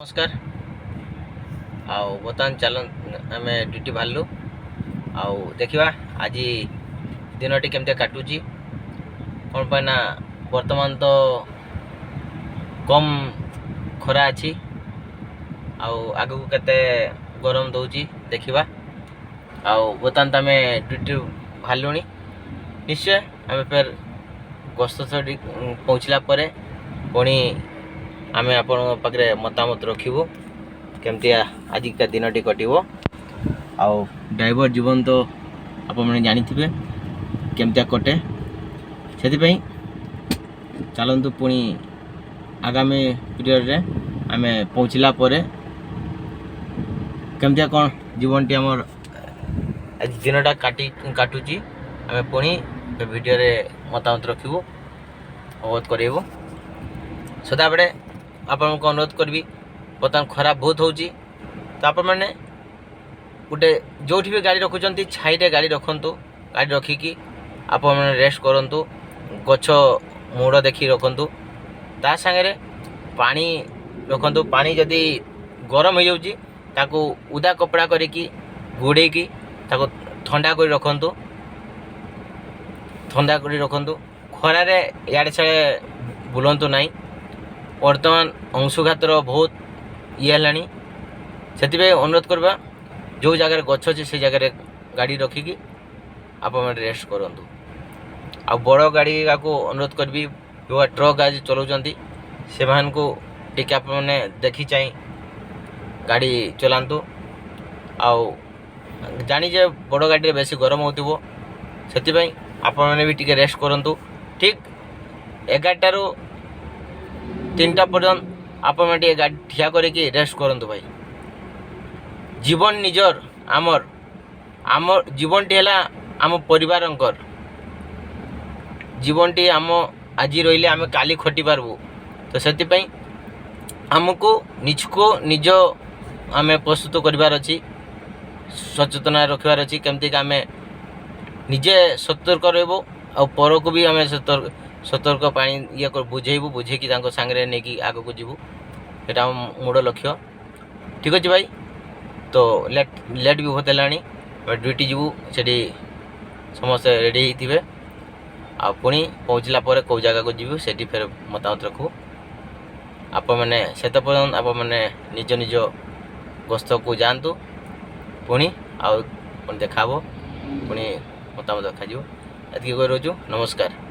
ନମସ୍କାର। ଆଉ ବର୍ତ୍ତମାନ ଚାଲ, ଆମେ ଡ୍ୟୁଟି ବାହାରିଲୁ। ଆଉ ଦେଖିବା ଆଜି ଦିନଟି କେମିତି କାଟୁଛି। କ'ଣ ପାଇଁ ନା ବର୍ତ୍ତମାନ ତ କମ୍ ଖରା ଅଛି, ଆଉ ଆଗକୁ କେତେ ଗରମ ଦେଉଛି ଦେଖିବା। ଆଉ ବର୍ତ୍ତମାନ ତ ଆମେ ଡ୍ୟୁଟିରୁ ବାହାରିଲୁଣି। ନିଶ୍ଚୟ ଆମେ ଫେର୍ ଗସ୍ତସ୍ଥଳୀ ପହଞ୍ଚିଲା ପରେ ପୁଣି ଆମେ ଆପଣଙ୍କ ପାଖରେ ମତାମତ ରଖିବୁ, କେମିତିଆ ଆଜିକା ଦିନଟି କଟିବ। ଆଉ ଡ୍ରାଇଭର ଜୀବନ ତ ଆପଣମାନେ ଜାଣିଥିବେ କେମିତିଆ କଟେ। ସେଥିପାଇଁ ଚାଲନ୍ତୁ, ପୁଣି ଆଗାମୀ ପିରିୟଡ଼ରେ ଆମେ ପହଞ୍ଚିଲା ପରେ କେମିତିଆ କ'ଣ ଜୀବନଟି ଆମର ଆଜି ଦିନଟା କାଟୁଛି, ଆମେ ପୁଣି ଭିଡ଼ିଓରେ ମତାମତ ରଖିବୁ, ଅବଗତ କରାଇବୁ। ସଦାବେଳେ ଆପଣଙ୍କୁ ଅନୁରୋଧ କରିବି, ବର୍ତ୍ତମାନ ଖରା ବହୁତ ହେଉଛି, ତ ଆପଣମାନେ ଗୋଟେ ଯେଉଁଠି ବି ଗାଡ଼ି ରଖୁଛନ୍ତି, ଛାଇରେ ଗାଡ଼ି ରଖନ୍ତୁ। ଗାଡ଼ି ରଖିକି ଆପଣମାନେ ରେଷ୍ଟ କରନ୍ତୁ, ଗଛ ମୂଳ ଦେଖି ରଖନ୍ତୁ। ତା ସାଙ୍ଗରେ ପାଣି ରଖନ୍ତୁ। ପାଣି ଯଦି ଗରମ ହେଇଯାଉଛି, ତାକୁ ଉଦା କପଡ଼ା କରିକି ଘୋଡ଼େଇକି ତାକୁ ଥଣ୍ଡା କରି ରଖନ୍ତୁ, ଥଣ୍ଡା କରି ରଖନ୍ତୁ। ଖରାରେ ଇଆଡ଼େ ସିଆଡ଼େ ବୁଲନ୍ତୁ ନାହିଁ। ବର୍ତ୍ତମାନ ଅଂଶୁଘାତର ବହୁତ ଇଏ ହେଲାଣି। ସେଥିପାଇଁ ଅନୁରୋଧ କରିବା, ଯେଉଁ ଜାଗାରେ ଗଛ ଅଛି, ସେ ଜାଗାରେ ଗାଡ଼ି ରଖିକି ଆପଣମାନେ ରେଷ୍ଟ କରନ୍ତୁ। ଆଉ ବଡ଼ ଗାଡ଼ିକୁ ଅନୁରୋଧ କରିବି, ଯେଉଁ ଟ୍ରକ୍ ଗାଡ଼ି ଚଲାଉଛନ୍ତି, ସେମାନଙ୍କୁ ଟିକେ ଆପଣମାନେ ଦେଖି ଚାହିଁ ଗାଡ଼ି ଚଲାନ୍ତୁ। ଆଉ ଜାଣି ଯେ ବଡ଼ ଗାଡ଼ିରେ ବେଶୀ ଗରମ ହେଉଥିବ, ସେଥିପାଇଁ ଆପଣମାନେ ବି ଟିକେ ରେଷ୍ଟ କରନ୍ତୁ। ଠିକ୍ 11ଟାରୁ 3ଟା ପର୍ଯ୍ୟନ୍ତ ଆପଣମାନେ ଟିକେ ଗାଡ଼ି ଠିଆ କରିକି ରେଷ୍ଟ କରନ୍ତୁ ଭାଇ। ଜୀବନ ନିଜର, ଆମର ଆମ ଜୀବନଟି ହେଲା ଆମ ପରିବାରଙ୍କର ଜୀବନଟି। ଆମ ଆଜି ରହିଲେ ଆମେ କାଲି ଖଟି ପାରିବୁ। ତ ସେଥିପାଇଁ ଆମକୁ ନିଜକୁ ନିଜ ଆମେ ପ୍ରସ୍ତୁତ କରିବାର ଅଛି, ସଚେତନ ରଖିବାର ଅଛି, କେମିତିକା ଆମେ ନିଜେ ସତର୍କ ରହିବୁ ଆଉ ପରକୁ ବି ଆମେ ସତର୍କ ପାଣି ଇଏ ବୁଝେଇବୁ, ବୁଝେଇକି ତାଙ୍କ ସାଙ୍ଗରେ ନେଇକି ଆଗକୁ ଯିବୁ। ସେଇଟା ଆମ ମୂଳ ଲକ୍ଷ୍ୟ। ଠିକ୍ ଅଛି ଭାଇ, ତ ଲେଟ୍ ଲେଟ୍ ବି ବହୁତ ହେଲାଣି। ଆମେ ଡ୍ୟୁଟି ଯିବୁ, ସେଠି ସମସ୍ତେ ରେଡ଼ି ହେଇଥିବେ। ଆଉ ପୁଣି ପହଞ୍ଚିଲା ପରେ କେଉଁ ଜାଗାକୁ ଯିବୁ, ସେଠି ଫେର ମତାମତ ରଖିବୁ। ଆପଣମାନେ ସେତେ ପର୍ଯ୍ୟନ୍ତ ଆପଣମାନେ ନିଜ ନିଜ ଗସ୍ତକୁ ଯାଆନ୍ତୁ। ପୁଣି ଆଉ ପୁଣି ଦେଖା ହେବ, ପୁଣି ମତାମତ ରଖାଯିବ। ଏତିକି କହି ରହୁଛୁ। ନମସ୍କାର।